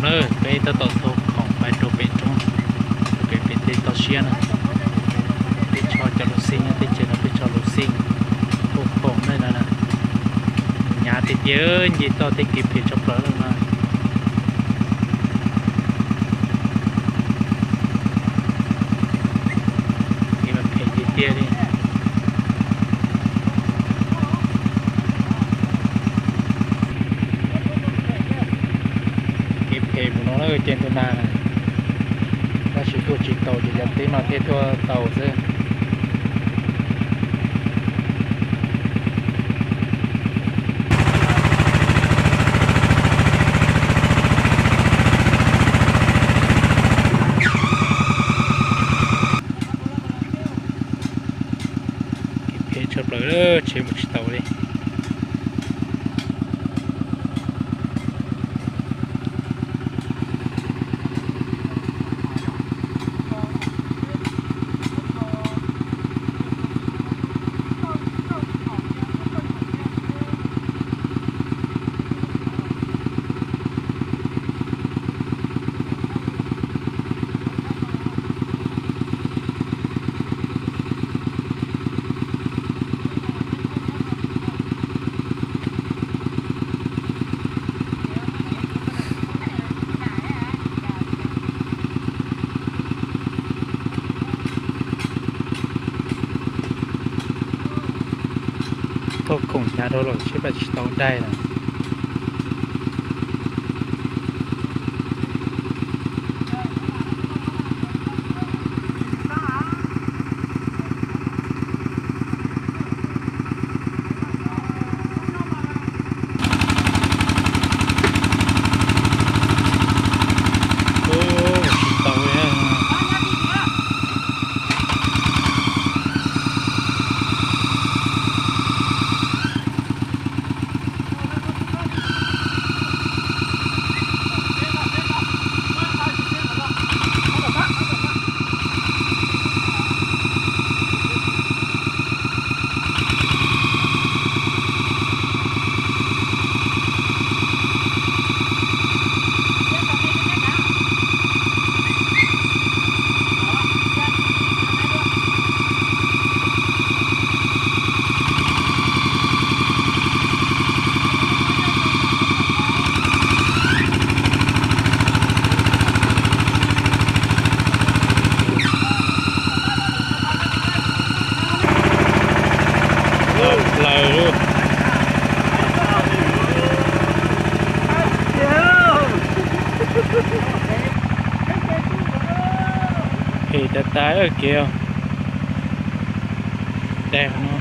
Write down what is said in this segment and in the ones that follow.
Peb tab tom taug khoom pais rau pem roob, rau pem pem tej toj siab na. Peb tso cov luv xij nyob tej chaw no, peb tso luv xij taug khoom na no. Hnyav tiag tiag, nce toj tej kev phem tshaj plaws no. Kev mas phem tiag tiag li. Kev phem mus no na, ces tus nag na, tab sis tuaj tsis taus ces cov teb mas thiaj tuaj taus xwb. Kev phem tshaj plaws, tsheb mus tsis tau li. Taug khoom hnyav dhau lawm, tsheb pais tsis tau daig lawm. Plaws lawm. Phem tas tas kev. Daig no.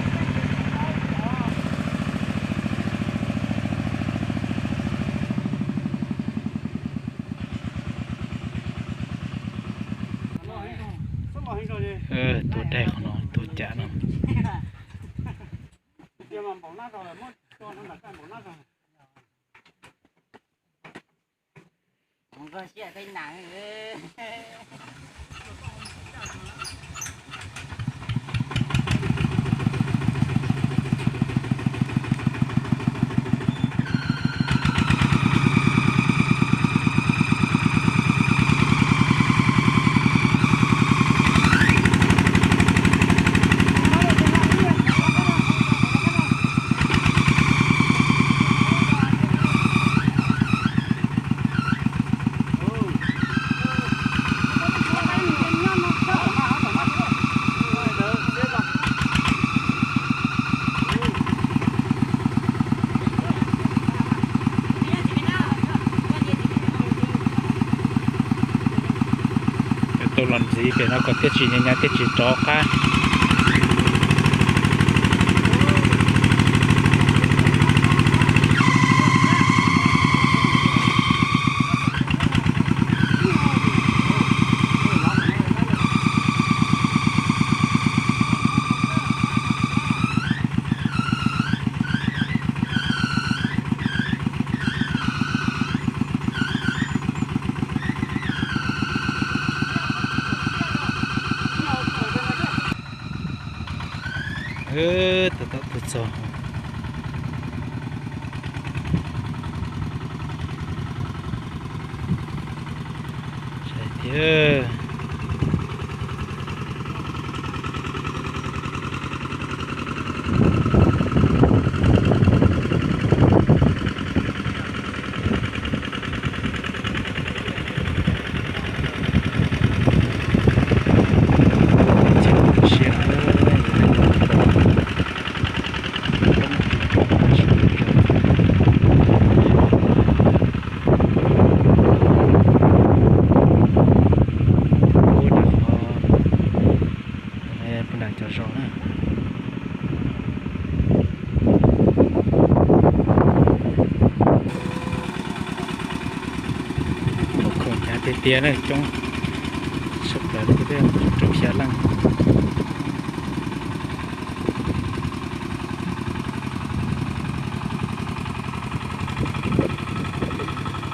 Tuaj daig qhov no, tuaj cav no. Tau los ntxiv pem no kom thiaj tsis nyab nyab thiaj tsis rov qab. Tab tom tuaj txog. Ces Puag nram cov zos na. Khov kho hnyav tiag tiag na, coob sab plaws li, rau xya leej.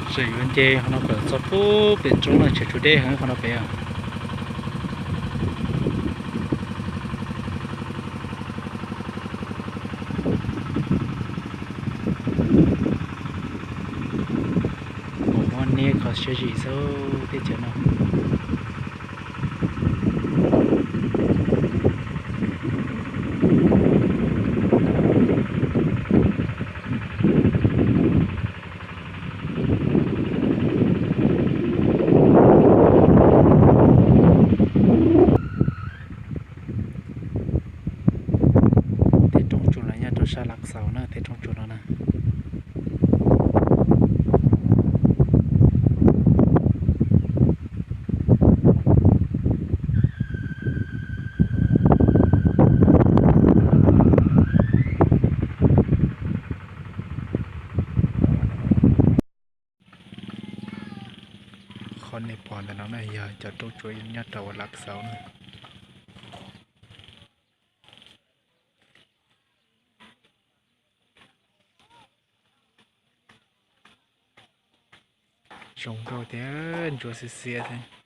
Tseem yuav nce hov no kom txog puag pem roob no, tseem tshuav deb heev qhov no pem os. Mus muab nias qhov siab zim xwb teb chaws no. Tej roob tsuas los nyob rau sab Lav Xaus na, tej roob tsuas no na. Qhov nej pom ntawm no na yog cov roob tsuas nyob rau Lav Xaus na. Zoo nkauj thiab ntsuab xiab xiab thiab.